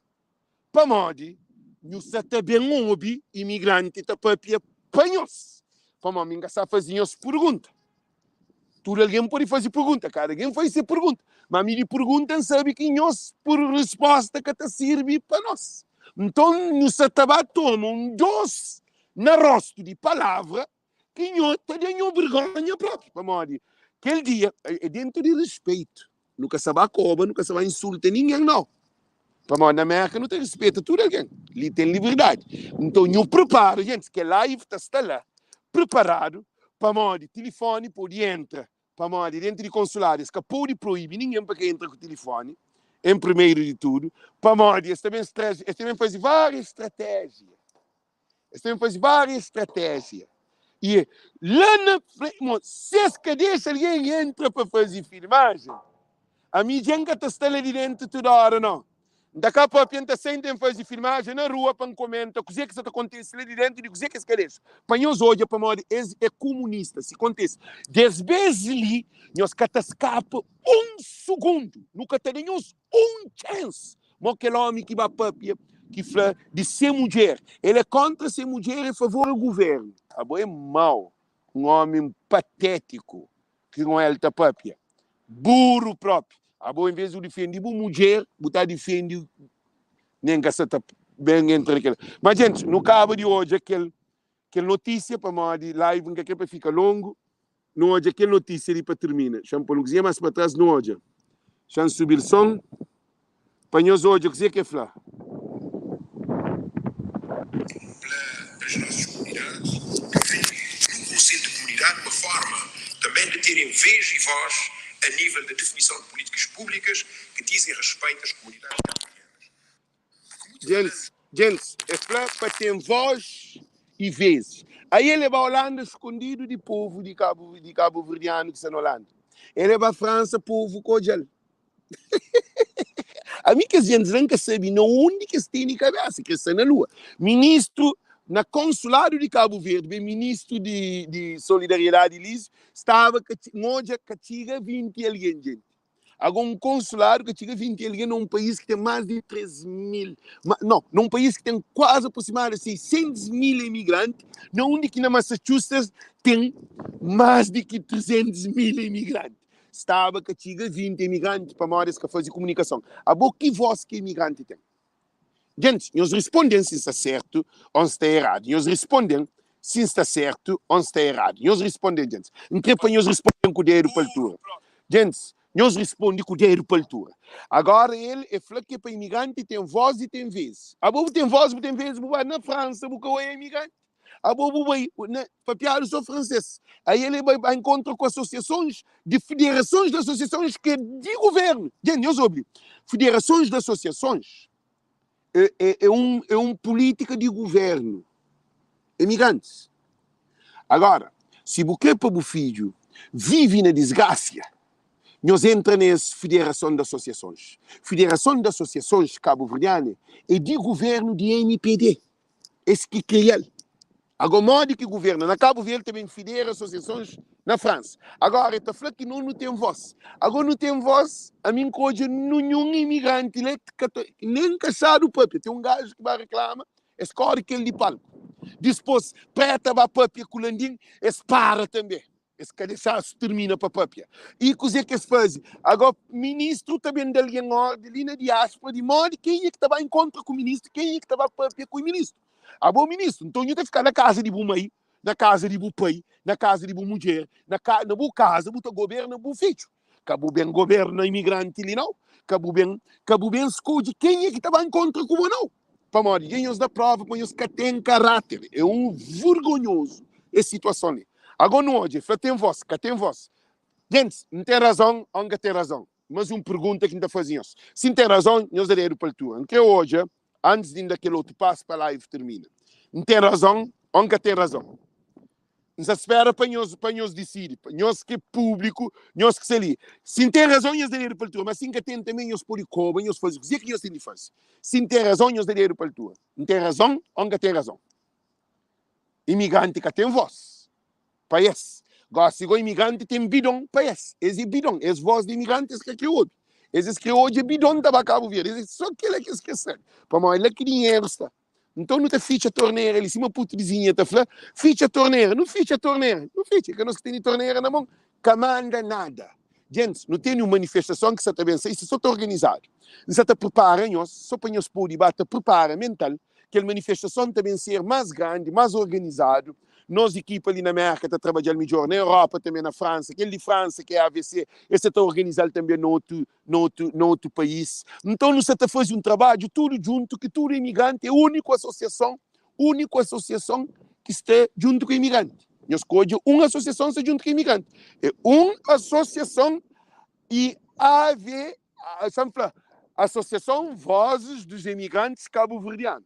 pamodi nhu sa ta ben obi imigranti ta papia pa nhos. Pamodi mi N ka sa faze nhos purgunta. Tudu algen pode faze pergunta, kada algen faze se pergunta. Ma mi di pergunta N sabe ki nhos pur resposta ka ta sirbi pa nos. Nton nu sa ta ba toma un dos na rostu di palavra ki nho ta da nho vergonha propi. Pamodi kel dia é dentu di rispeitu. Nu ka sa ba koba, nu ka sa ba insulta ningen nau. Pamodi na Merka nu ta rispeta tudu algen, li ten liberdadi. Nton nhu pripara, gentis, kel live ta sta la priparadu pamodi tilifoni pode entra, pamodi dentu di konsuladu es ka pode proibi ningen pa ka entra ku tilifoni, en primeru di tudu, pamodi es ta ben es ta ben faze várias stratéjia. Es ta ben faze várias stratéjia. I la na frenti, si es ka dexa algen entra pa faze filmajen, ami dja N ka ta sta la di déntu tudu óra, nau. N ta ka pâpia, N ta sai, N ten faze filmajen na rua pa N komenta kuzê ki sta ta kontise la di déntu di kuzê ki es ka dexa pa nhos odja, pamodi es é kumunista. Si kontise des bês li, nhos ka ta skapa un sugundu, nu ka ta da nhos un txansi. Mo kel omi ki ba papia ki fla di se mudjer el é kontra se mudjer e favor a guvernu abo é mau un omi patetiku ki con el ta papia buru propi abo en vez di bu difendi bu mudjer bu ta difendi nen ka sa ta ben entra na kel ma djentis nu kaba di odja kel kel notisia pamodi live nka kre pa fika longu Nu odja kel notísia li pa tirmina. Xa-m pô-l un kuzinha más pa tras. Nu odja. Xa-m subi-l son pa nhos odja kuzê ki el fla. Pela as nossas comunidades, que veem no Conselho de Comunidade uma forma também de terem vez e voz a nível da definição de políticas públicas que dizem respeito às comunidades cabo-verdianas. Djentis, djentis, e fla pa ten voz e vezes. Aí el ba Holanda escondido di povo di Cabo di cabo-verdiano ki sta na Holanda. El ba França povo ka odjal. Ami kes djentis la nka sabi na undi ki es teni kabesa, ki es sta na lua. Ministro na consulado di Cabo Verde, ben ministro di di solidariedade Elísio, staba ka n odja ka txiga 20 algen djenti. Agora um consulado que txiga 20 algen na um país que tem mais de 3 mil, não, num país que tem quase aproximadamente 600 mil imigrantes, na onde que na Massachusetts tem mais de que 300 mil imigrantes. Staba ka txiga 20 imigrantes pa modi es ka faze komunikason. Abo ki voz ki imigrante ten? Gentis, nhos responden si N sta sertu o N sta eradu. Nhos responden si N sta sertu o N sta eradu. Nhos responden, gentis. N kre pa nhos responden ku dedu pa altura. Gentis, nhos responde ku dedu pa altura. Agora el e fla ke pa imigranti ten voz i ten vez. Abo bu ten voz, bu ten vez, bu ba na Fransa bu ka oia imigranti. Abo bu bai na papiadu so fransês. Aí ele bai ba enkontra ku asosiasons di federasons di asosiasons ke di guvernu. Dja nhos obi, federasons di asosiasons é, é, é um é um polítika di guvernu. Imigrantis. Agora, si bu kre pa bu fidju vivi na disgrasia, nhos entra na es federason di asosiasons. Federason di asosiasons kabuverdianu é di guvernu di MPD. Es ki kria-l. Ago modi ki governa na Cabo Verde ta ben federa asosiasons na Fransa. Agora e ta fla ki no nu ten voz. Ago nu ten voz, ami N ka odja ninhun imigranti la ka ta nen kaxadu papia. Ten un gaju ki ba reklama, es kori kel di palku. Dispos preta ba papia ku Landim, es para tanbe. Es ka dexa-s tirmina pa papia. I kuzê ki es faze? Agó, ministru ta ben da algen órdi li na diáspora di modi kenha ki ta ba inkontra ku ministru, kenha ki ta ba papia ku ministru. Abo, ministru, nton nhu ta fika na kaza di bu mai, na kaza di bu pai, na kaza di bu mudjer, na ka, na bu kaza, bu ta goberna bu fidju. Ka bu ben goberna imigranti li, nau. Ka bu ben, ka bu ben skodje kenha ki ta ba inkontra ku bo, nau. Pamodi dja nhos da prova ma nhos ka ten karáter. É un vergonhozu es situason li. Agó nu odja, el fla ten vós, ka ten vós. Gentis, N ten razon ô N ka ten razon? Mas un pergunta ki N ta faze nhos. Si N ten razon, nhos da dedu pa altura. N kre odja, antis di N da kel otu pasu pa live tirmina. N ten razon ô N ka ten razon? N sa spera pa nhos, pa nhos disidi, pa nhos ki é públiku, nhos ki sta li. Si N ten razon, nhos da dedu pa altura, ma si N ka ten tanbe, nhos pode koba, nhos faze kuzê ki nhos ten di faze. Si N ten razon, nhos da dedu pa altura. N ten razon ô N ka ten razon? Imigranti ka ten vós pa es. Gósi gó imigranti ten bidon pa es. Es é bidon. Es vós di imigranti es ka kre obi. Es es kre odja bidon ta ba Kabu Verdi. Es é sô kela ki es kre sabe. Pamodi la ki dinheru sta. Nton nu ta fitxa tornera li, sima putu di Zinha ta fla, fitxa tornera, nu fitxa tornera, nu fitxa, ka nos ki tene tornera na mon, ka manda nada. Gentis, nu tene un manifestason ki sa ta ben sai, si so ta organizadu. N sa ta pripara nhos, so pa nhos pode ba ta pripara mental, kel manifestason ta ben ser mas grandi, mas organizadu, Nos ekipa li na Merka ta trabadja-l midjór, na Europa tanbê, na Fransa, kel di Fransa ki é AVC, es sa ta organiza-l tanbê na otu na otu na otu país. Nton nu sa ta faze un trabadju tudu djuntu ki tudu imigranti é úniku asosiason úniku asosiason ki sta djuntu ku imigranti. Nhos skodje un asosiason sta djuntu ku imigranti. É un asosiason e AV, sa-m fla, Asosiason Vozes dos Emigrantes Kabuverdianu.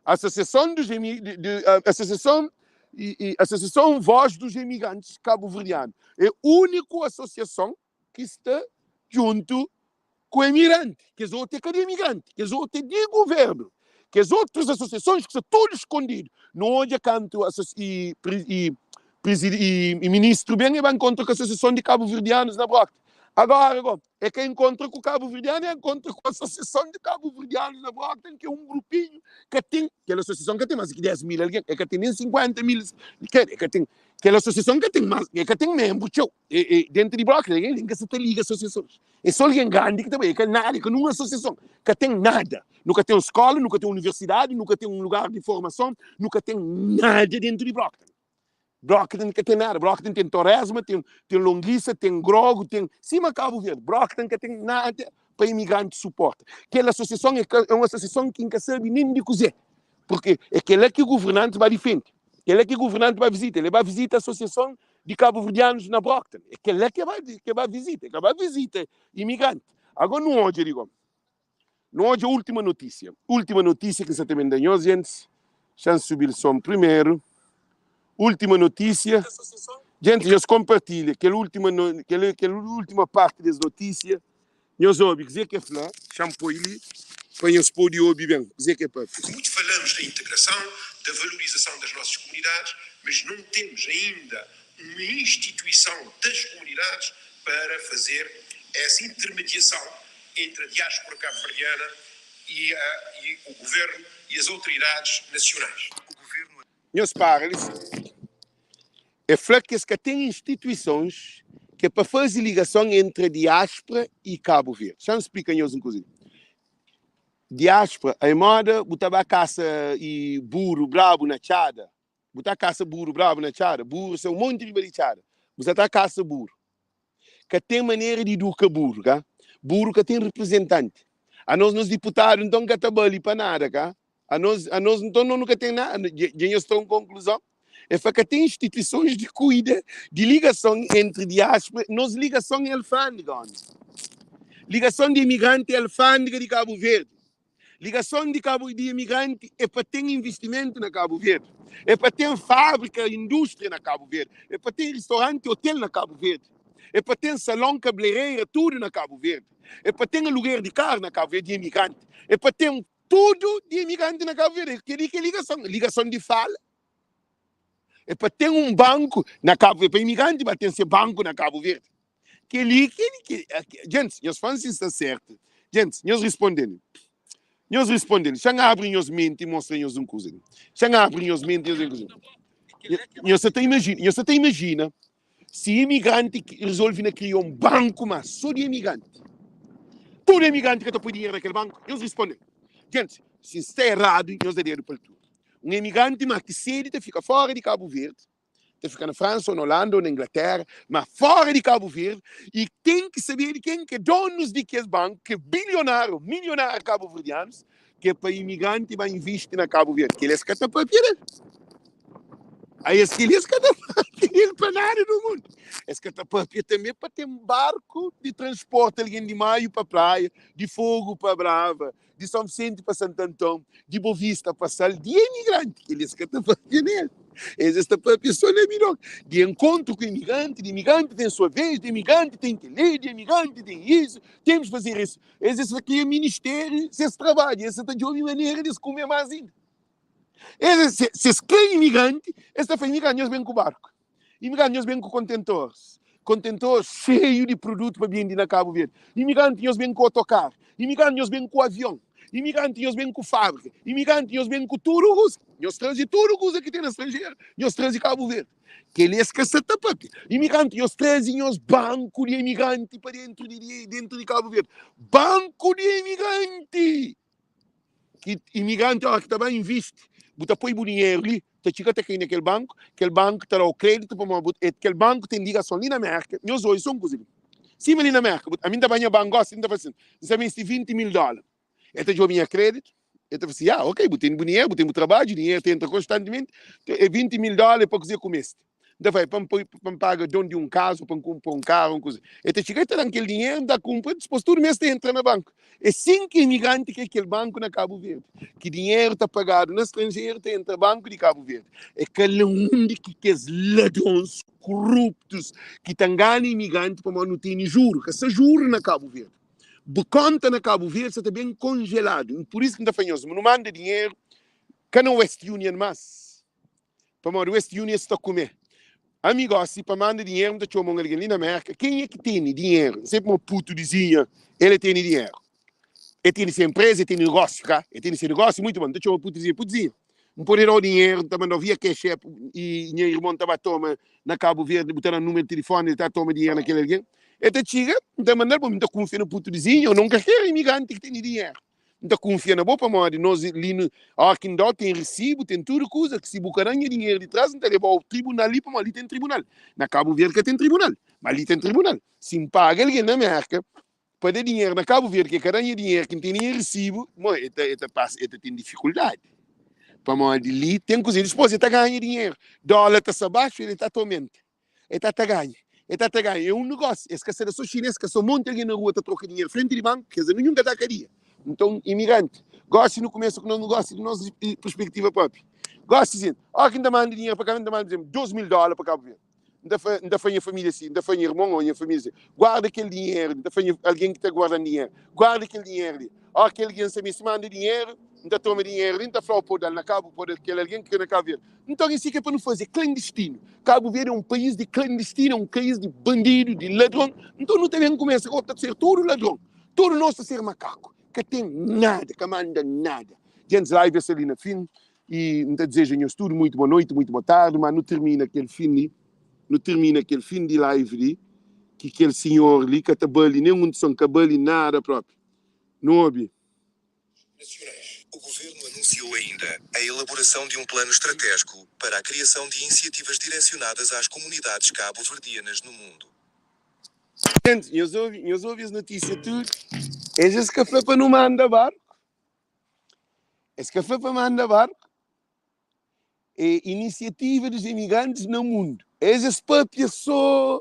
Associação dos de, de, Associação e, e Associação Voz dos Emigrantes Cabo-Verdiano. É único associação que está junto com o emigrante. Que os outros é cadê imigrante? Que os outros é de governo. Que as outras associações que estão todos escondidos. Não onde canto e, e, e, e ministro bem e vai encontrar com a Associação de Cabo-Verdianos na Broca. Agora, agora, É ka enkontra ku kabuverdianu, é enkontra ku Asosiason di Kabuverdianus na Brockton, ki é un grupinhu ka ten, kel asosiason ka ten más di ki 10 mil algen, é ka ten nen 50 mil, é ka ten, kel asosiason ka ten más, é ka ten menbru txeu, é, é, dentu di Brockton, algen nen ka sa ta liga asosiasons, é so algen grandi ki ta bai, é ka nada, é ka nun asosiason, ka ten nada, nu ka ten skola, nu ka ten universidadi, nu ka ten un lugar di formason, nu ka ten nada dentu di Brockton. Brockton ka ten nada. Brockton ten toresma, ten, ten longisa, ten grogu, ten sima Cabo Verde. Brockton ka ten nada pa imigranti suporta. Kel asosiason é, ka, é un asosiason ki N ka sabe nen di kuzê. Porque é kel-la ki governanti ba difende. Kel-la ki governanti ba vizita. El ba vizita asosiason di kabuverdianus na Brockton. É kel-la ki ba, ki ba vizita. É ka ba vizita imigranti. Agora nu odja, digo, Nu odja última notísia. Última notísia ki N sa ta ben da nhos, gentis. Xa-m subi-l son primeru. Última notísia. Gentis, nhos konpartilha kel última, kel, kel última parti des notísia. Nhos obi kuzê ki el fla. Xa-m poi li pa nhos pode obi ben kuzê ki el papia. Porque muito falamos da integração, da valorização das nossas comunidades, mas não temos ainda uma instituição das comunidades para fazer. essa intermediação entre a diáspora cabo-verdiana e, a, e o governo e as autoridades nacionais. O governo Nhos para li. É fla que es ka ten instituisons que é pa faze ligason entre a diáspora e Cabo Verde. Xa N splika nhos un kuza li. Diáspora, é moda bu ta ba kasa e buru brabu na txada. Bu ta kasa buru brabu na txada, buru sai un monti riba di txada. Bu sa ta kasa buru. Ka ten manera di iduka buru, ka? Buru ka ten reprezentanti. Anos, nos diputadu, nton, ka ta bali pa nada, ka? Anos, anos nton, no nu ka ten nada. Dja nhos tra un konkluzon? E fla ka ten instituisons di kuida di ligason entri diáspora. Nos ligason é alfândega, omi. Ligason di imigranti é alfândega di Kabu Verdi. Ligason di Kabu di imigranti é pa ten investimentu na Kabu Verdi, é pa ten fábrika, indústria na Kabu Verdi, é pa ten ristoranti, otel na Kabu Verdi, é pa ten salon, kablereira, tudu na Kabu Verdi, é pa ten aluguer di karu na Kabu Verdi di imigranti, é pa ten tudu di imigranti na Kabu Verdi. Kel-li ki é ligason, ligason di fala. É pa ten un banku na Kabu Verdi, pa imigranti ba ten se banku na Kabu Verdi. Kel-li, kel-li, kel-li. Gentis, nhos fla-m si N sta sértu. Gentis, nhos responde-m. Nhos responde-m. Xa N abri nhos menti i mostra nhos un kuza li. Xa N abri nhos menti i nhos un kuza li. Nhos sa ta imajina, nhos sa ta imajina si imigranti rezolve na kria un banku má sô di imigranti. Tudu imigranti ka ta poi dinheru na kel banku? Nhos responde-m. Gentis, si N sta eradu, nhos da dedu pa altura. Un imigranti má ki sedi ta fika fóra di Kabu Verdi, ta fika na Fransa ou na Holanda ou na Inglaterra, ma fora di Cabo Verde, e ten ki saber di ken ki é donus di kes banku, ki é bilionário, milionário cabo-verdianos, ki é pa imigranti ba invisti na Cabo Verde. Kel es ka ta papia del. Aí es kel es ka ta papia del pa nada do mundo. Es ka ta papia também pa ten barku di transporta alguém di Maio pa praia, di Fogo pa Brava, di São Vicente pa Santo Antão, di Bovista pa Sal, di imigranti, kel es ka ta papia nel. Es es ta papia só na bidon. Di enkontru ku imigranti, di imigranti ten sua vez, di imigranti ten kel-li, di imigranti ten isu, temos fazer isso. Es es ta kria ministériu, ses trabadju, es ta djobe manera di es kume más inda. Es, se, se es kre imigranti, es ta fla imigranti, nhos ben ku barku. Imigranti, nhos ben ku kontentores. Kontentor xeiu di produtu pa bende na Kabu Verdi. Imigranti, nhos ben ku otokar. Imigranti, nhos ben ku avion. Imigranti, nhos ben ku fábrika. Imigranti, nhos ben ku tudu kuza. Nhos traze tudu kuza ki ten na stranjeru, nhos traze Kabu Verdi. Kel-li es ka sa ta papia. Imigranti, nhos traze nhos banku di imigranti pa dentru di dentru di Kabu Verdi. Banku di imigranti! Ki imigranti ora ki ta ba invisti, bu ta poi bu dinheru li, ta txiga ta kai na kel banku, kel banku ta dau kreditu pamodi bu e kel banku ten ligason li na Merka. Nhos obi so un kuza li. Sima li na Merka, bu ami N ta ba nha banku gosi, N ta fla sin, N sta mesti 20 mil dola. El ta djobe nha kreditu, el ta fla sin, ya, ok, bu ten bu dinheru, bu ten bu trabadju, dinheru ta entra konstantimenti, e 20 mil dola é pa kuze ku mesti. N ta fla, é pa N poi, pa N paga don di un kaza, pa N kunpra un karu, un kuza. El ta txiga, el ta da-m kel dinheru, N ta kunpra, dispôs tudu mês ta entra na banku. É sin ki imigranti kre kel banku na Kabu Verdi, ki dinheru ta pagadu na stranjeru ta entra banku di Kabu Verdi. É ka la undi ki kes ladrons koruptus ki ta ngana imigranti pamodi nu tene juru, ka sta juru na Kabu Verdi. Bu konta na Kabu Verdi sa ta ben konjeladu. Pur isu ki N ta fla nhos, nu manda dinheru ka na West Union mas. Pamodi West Union sta kume. Ami gosi pa manda dinheru N ta txoma un algen li na Merka, kenha ki tene dinheru? N sai pamo putu dizinha, el e tene dinheru. E tene se empresa, e tene negósiu ka? E tene se negósiu muitu bon. N ta txoma putu dizinha, putu dizinha, N pode dau dinheru, N ta mandau via Cash App i nha irmon ta ba toma na Kabu Verdi, bu ta da numeru di tilifoni, el ta toma dinheru na kel algen. El ta txiga, N ta mandal, pamo N ta kunfia na putu dizinha, o non kalker imigranti ki tene dinheru. N ta kunfia na bo pamodi nos li nu óra ki N da-u ten risibu, ten tudu kuza ki si bu ka da-m nha dinheru di tras N ta leba-u tribunal li pamodi li ten tribunal. Na Kabu Verdi ka ten tribunal, ma li ten tribunal. Si N paga algen na Merka pa da dinheru na Kabu Verdi ki e ka da-m nha dinheru ki N tene nha risibu, mo e ta e ta pasa e ta ten difikuldadi pamodi li ten kuze. Dispôs e ta ganha dinheru, dóla ta sta baxu el ta ta omenta. E ta ta ganha, e ta ta ganha. É un negósiu. Es ka sta da so xinês, ka so monti algen na rua ta troka dinheru frenti di banku, kes ninhun ka ta kadia. Nton, imigranti, gósi nu kumesa ku nos negósiu di nos perspektiva própi. Gósi sin, óra ki N ta manda dinheru pa Kabu Verdi, N ta manda, pur izénplu, 2000 dóla pa Kabu Verdi. N ta fla, N ta fla nha família si, N ta fla nha irmon ô nha família si, guarda kel dinheru li. N ta fla nha algen ki ta guarda-m dinheru, guarda kel dinheru li. Ó kel algen sa meste manda dinheru, N ta toma dinheru li, N ta fla-u pa bu da-l na Kabu, pa bu da kel algen ki ka na Kabu Verdi. Nton, é si ki é pa nu faze, é klandistinu. Kabu Verdi é un país di klandistinu, é un país di bandidu, di ladron. Nton, nu ta ben kumesa gosi ta ser tudu ladron, tudu nos ta ser makaku. Ka ten nada, ka manda nada. Djentis, live sta li na fin y N ta dizeja nhos tudu muitu boa noiti, muitu boa tardi, ma nu tirmina kel fin li, nu tirmina kel fin di live li, ki kel sinhor li ka ta bali nen un son, ka bali nada propi. Nu obi. Nacionais. O governo anunciou ainda a elaboração de um plano estratégico para a criação de iniciativas direcionadas às comunidades cabo-verdianas no mundo. Gente, nhos obi, nhos obi es notísia tudo. Es ka fla pa nu manda barku. Es ka fla pa manda barku. É iniciativa dos imigrantes na mundo. Es es papia só.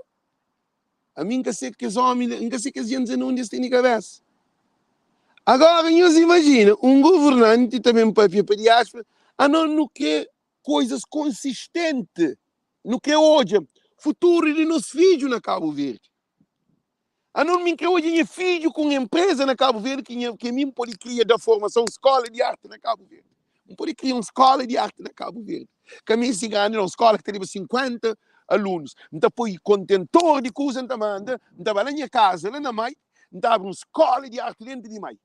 Ami N ka se kes omi la, N ka se kes jentis na undi es tene kabesa. Agora nhos imajina un governanti ta ben papia pa diaspora, anos nu kre koizas konsistenti, nu kre odja futuru di nos fidju na Kabu Verdi. Anos mi N kre odja nha fidju ku un enpreza na Kabu Verdi ki nha ki ami N pode kria da formason skola di arti na Kabu Verdi. N pode kria un skola di arti na Kabu Verdi. Ka meste grandi nau, un skola ki ta leba 50 alunus. N ta poi kontentor di kuza N ta manda, N ta ba la nha kaza la na Mai, N ta abri un skola di arti dentu di Mai.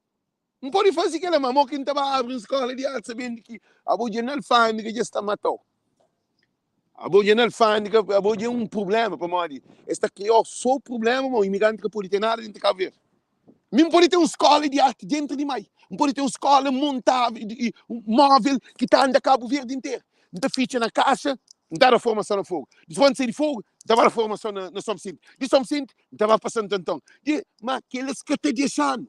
N pode faze kela, ma mo ki N ta ba abri un skola di arti sabendu ki abo dja na alfandega dja sta matau. Abo dja na alfandega, abo dja é un prublema pamodi es ta kriau so prublema, ma imigranti ka pode ten nada dentu di Kabu Verdi. Mi N pode ten un skola di arti dentru di mai. N pode ten un skola montável, móvel ki ta anda Kabu Verdi interu. N ta fitxa na kaxa, N ta da formason na Fogu. Dipôs N sai di Fogu, N ta ba da formason na Son Visenti. Di Son Visenti, N ta ba pa Santu Anton. Di, ma kel-es ka ta dexa-nu.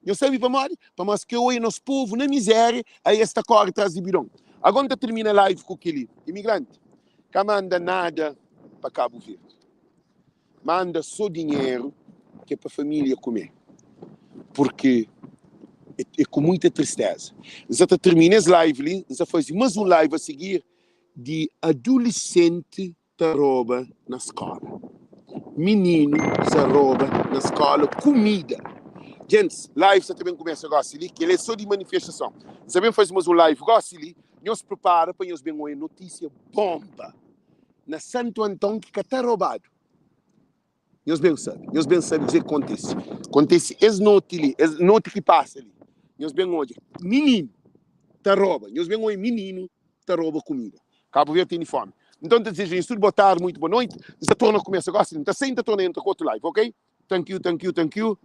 Nhos sabe pamodi? Pamodi es kre oia nos povu na mizéria, aí es ta kóre tras di bidon. Agora N ta tirmina live ku kel-li. Imigranti, ka manda nada pa Kabu Verdi. Manda so dinheru ke pa familia kume porque é ku muita tristeza N sa ta termina es live li N sa fazi mas um live a seguir di adolescente ta roba na skola mininu sa roba na skola kumida Djentis live sa ta ben kumesa gosi li kel é so di manifestason N sa ben fazi mas um live gosi li nhos prepara pa nhos ben oia notisia bomba. Na Santu Anton ki ka ta robadu. Nhos ben sabe, nhos ben sabe kuzê ki kontise. Kontise es noti li, es noti ki pasa li. Nhos ben odja mininu ta roba, nhos ben odja mininu ta roba kumida. Kabu Verdi tene fomi. Nton, N ta dizeja nhos tudu boa tardi, muitu boa noiti. N sta torna kumesa gosi li. N ta sai, N ta torna entra ku otu live, ok? Thank you, thank you, thank you.